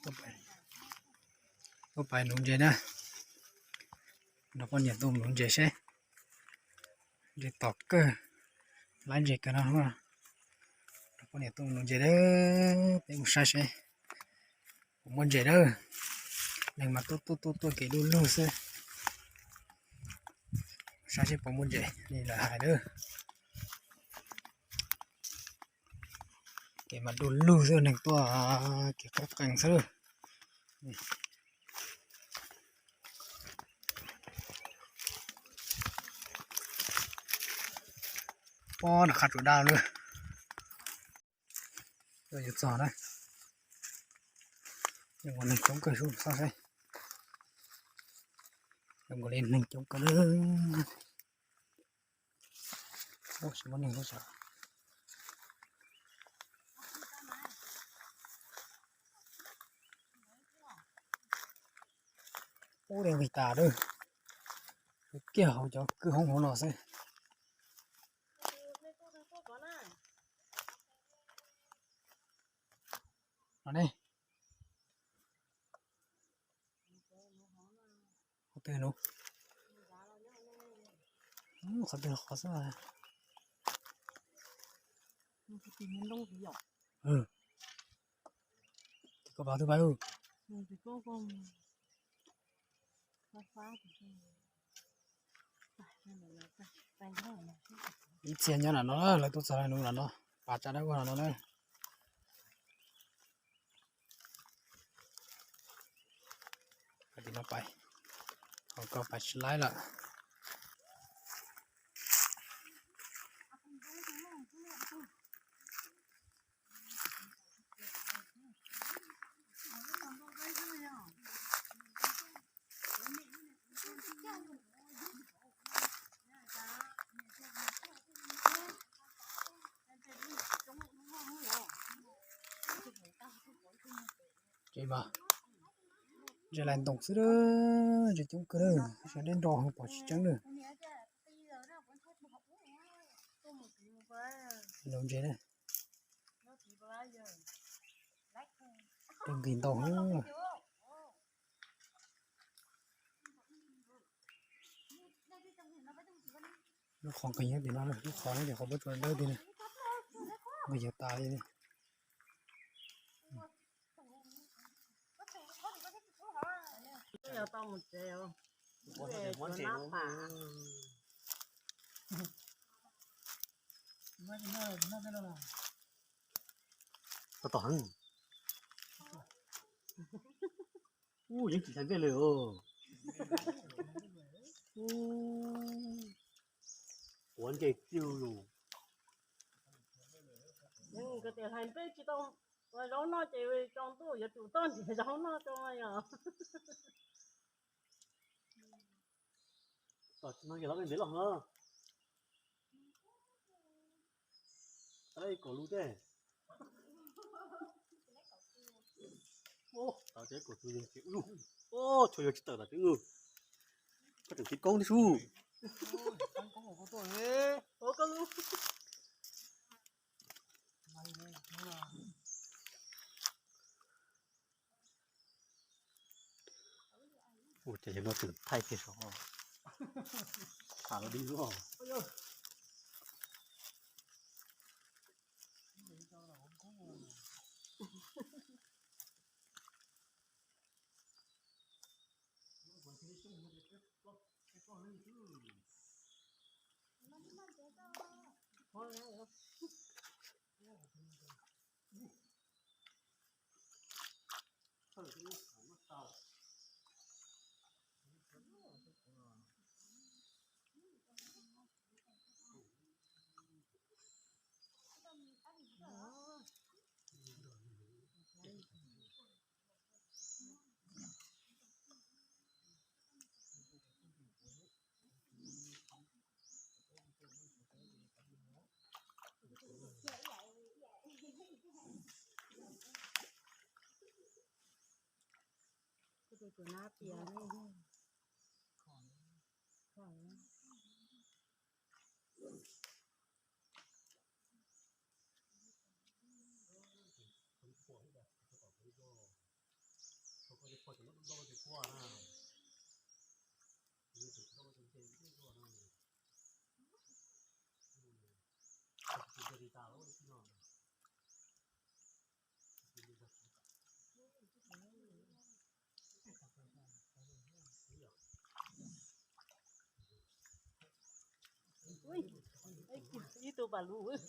Tuaj pais nuv ntses na. Nrog poj niam tuaj nuv ntses seb. Ntses tom kawg, laiv ntses kawg no. Nrog poj niam tuaj nuv ntses na, peb mus saib seb puas muaj ntses na. Neeg mas tuaj tuaj tuaj tuaj kev du lug xwb. Saib seb puas muaj ntses li lawv hais na. Kev mas du lug xwb, neeg tuaj kev qeeb qees xwb. Pob nram qab tsuas daj lawm. Yuav txog na. Neeg coob kawg, xyov li neeg coob kawg na. Tsis muaj neeg lub sab. Ub, dej nqis tas lawm. Kiag hauv cov kwj hoob hauv no xwb. No ne. Qhov twg no? Qhov twg qhov xwb. Koj pab twb pab. Ib txhia nyob nram no, lawv tuaj txog lawv nuv nram no, pas tsa dawb ua nram no na. Tim no pais, ho koj pais tsis laib lawm. Ces mas ntses lais ntoos xwb, ntses coob kawg, sab dej nrog pom tsis tseeb na. Los ntses na, dej nqis ntau. Lub qhov nqis nyob tim no, lub qhov nyob tim qhov pob tsuas dawb tiag na. Nqis yuav tas li. Tos tos heev. Ub, yeej tsis hlais nplej li os. Quav ntsej tiag lus. Tias hlais nplej tsis tau zaub noj ces tsaus ntuj yuav tsum toj nrhiav zaub noj tso yom. Tom tsis no yog lov ntev los no. Tau ib kaum lus tej. Tau ces kaum tus yeej tsis ua lus. Tshuav yuav tsis tawm tom tsev lus. Koj tseem tsis koob thiab sub. Ua cas yog no tseem thaij kiag saum. Tham los di luaj. Kuv tus tsov nab pias ne. Ib tug pas lus.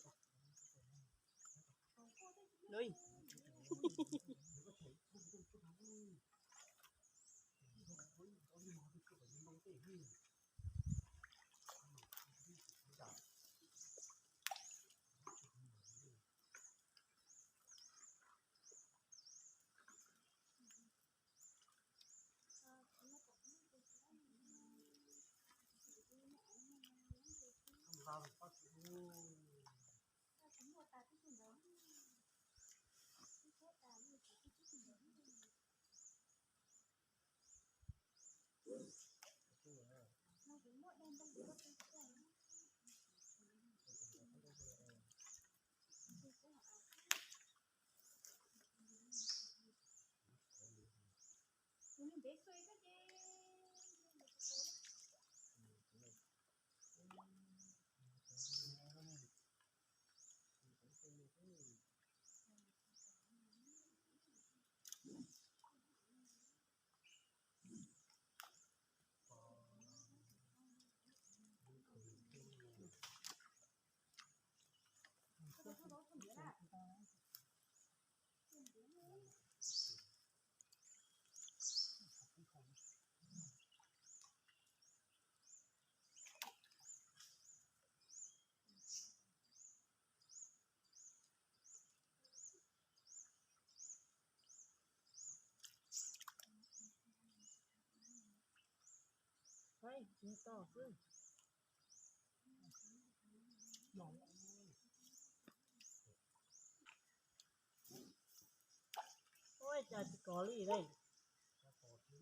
Ua cas tsis kov li ne. Ua li, ua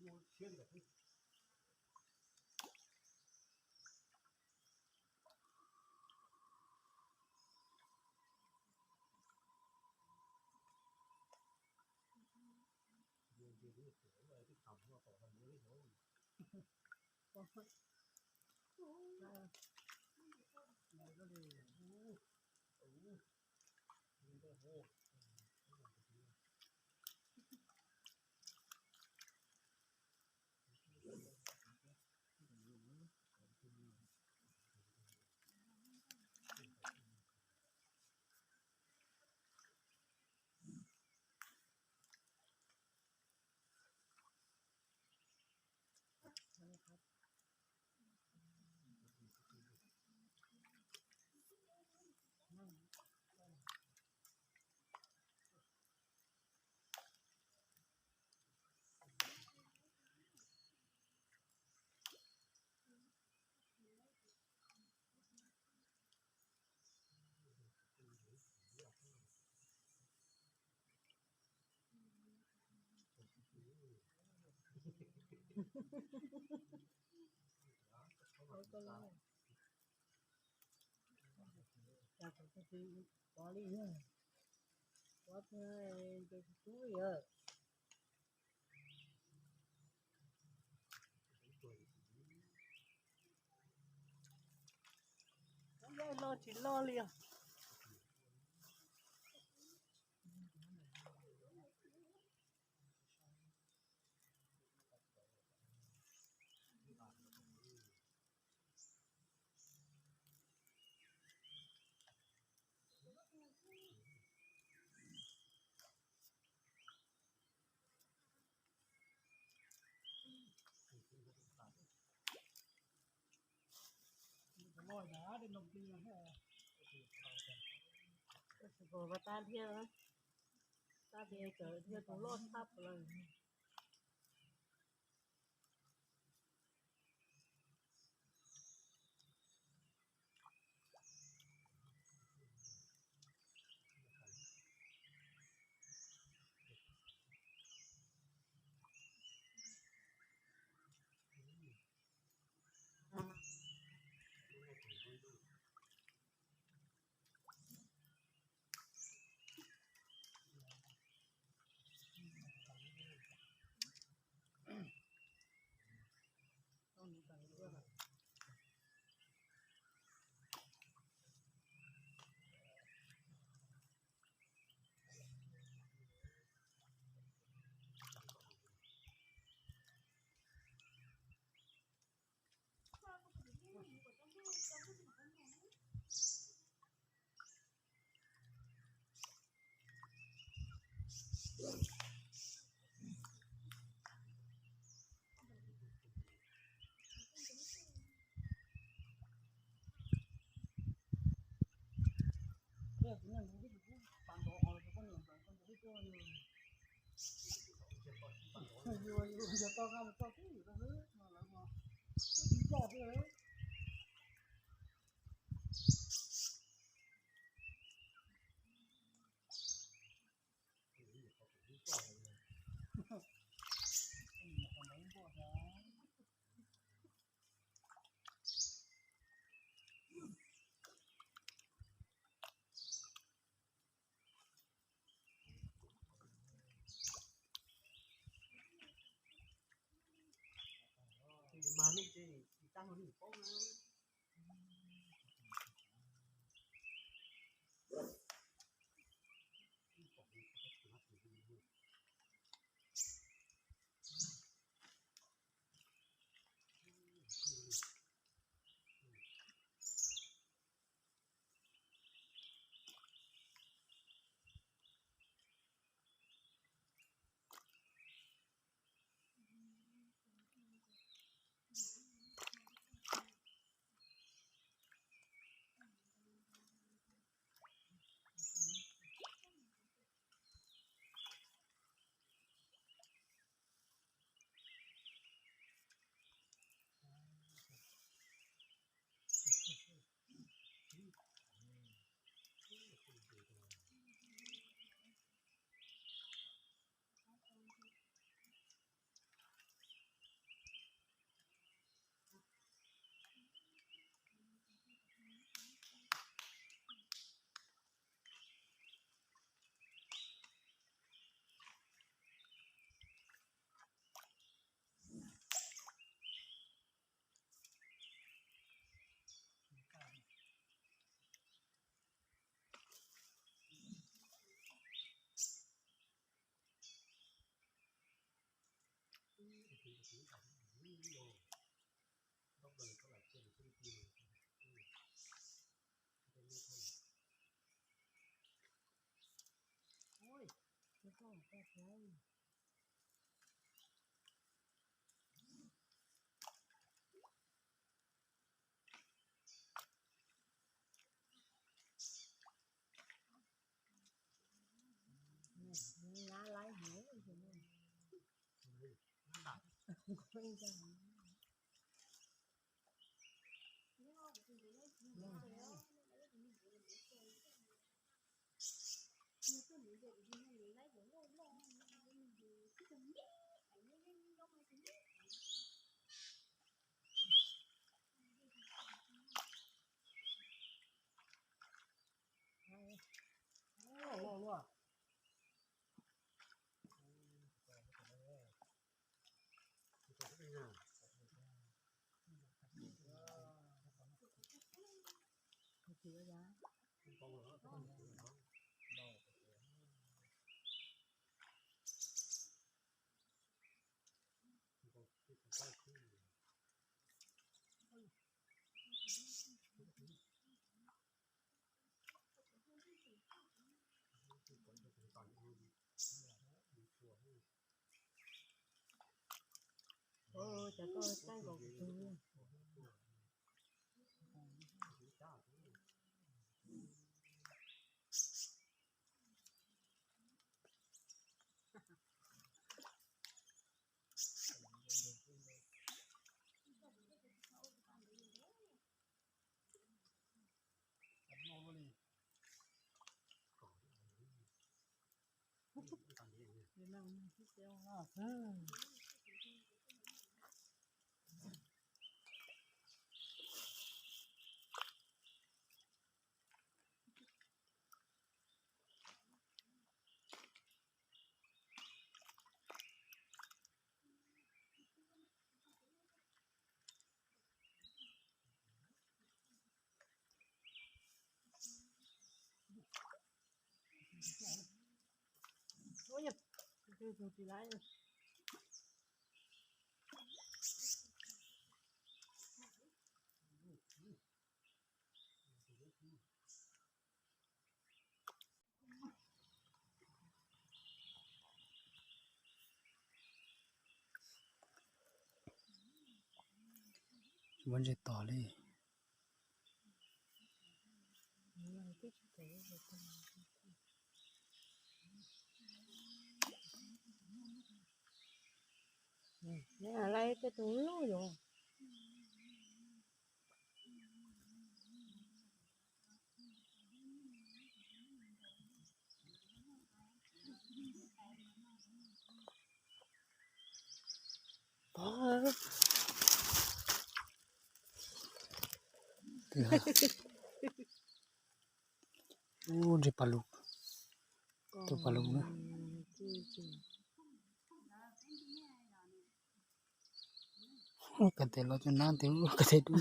li, ua li. Loj tsis loj li os. Tab sis pom mas tag dhia, tag dhia cov dhia tus loj tshaj plaws. Mas nej tsis tsis tag no nej paub na. Ơ, cov koj txaij nkaus kuv tus. Ua, tsis tsis laiv. Muab ntsej tos li. Laiv tej tus loj yom. Ub, ntshe pas lug, tus pas lug na. Koj tes los cov nab tes, koj tes dub.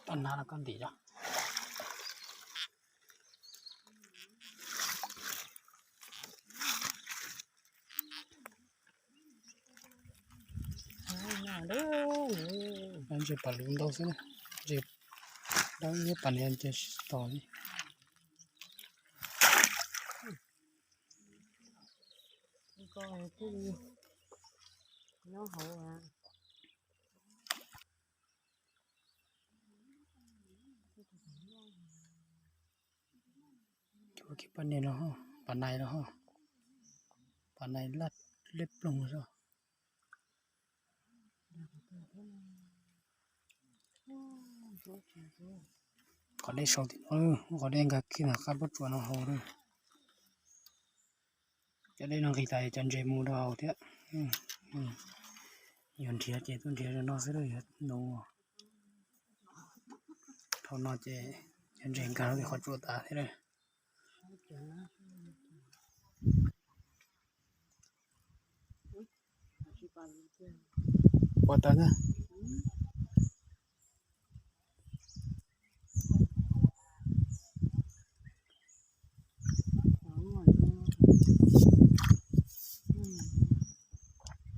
Toj nab no koj ntim os. Ntshe pas lug ntau xwb na, ntshe dawb nyob pas niag nce tsis tos li. Nyob hauv. Cov kiag pas niag no, pas nais no, pas nais laj liab ploog xwb. Qhov dej sau tim no, qhov dej nkag kiag ntawm qab pob tsuas no hauv na. Cov dej no nqis tas cov ntses mus rau hauv thiab. Yuav nrhiav ces tuaj nrhiav rau no xwb, yuav nus. Thaum no ces cov ntses nkag rau tim qhov tsua tas thiab. Pom tas na.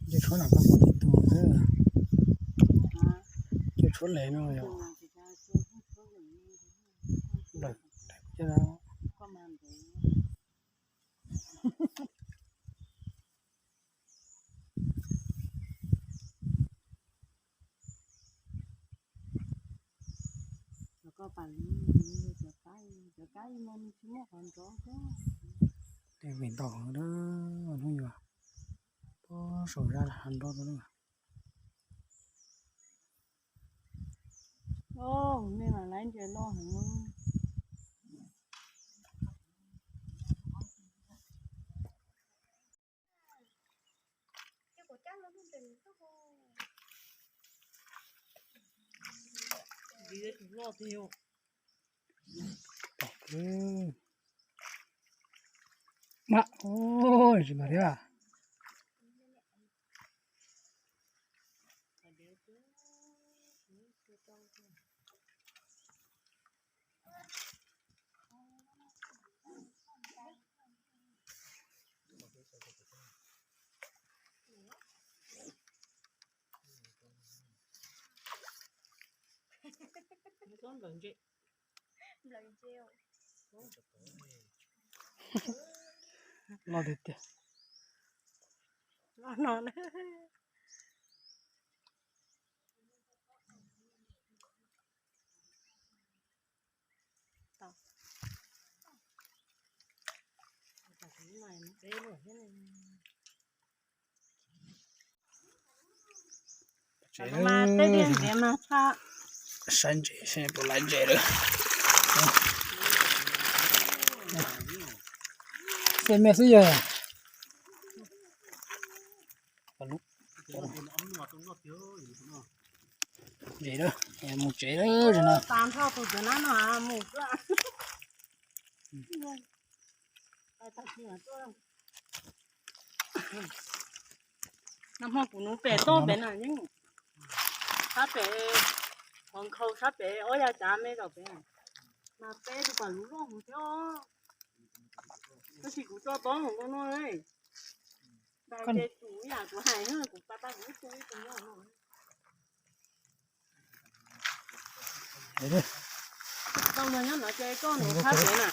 Ces tshuav no koj puas tim tus, ces tshuav le no yog lawm. Tej vim ntau na, hnub yuav pob saum zaj hav nroj rau na. Nej mas laiv ntses loj heev. Mas, ui, tsis mas thiab. Loj tiag tiag. Loj no na. Tsev mas tej diav ntsev mas tshaj. Saib ntses seb puas laiv ntses lawm. Xeb me xwb yog. Ntses lawm, mus tsev lawm no. Nag hmo kuv nuv pem toj pem na yeej, sab pem, qhov nkhaus sab pem ob yav cav me tom pem, mas peb tus pam lub loj heev thiab. Tab sis kuv tso tob mus rau no, ntais ces tsum yam kuv hais, kuv pa tag kuv ib tug ib tug nyob no. Tau los nyob no ces koj nws sab pem na.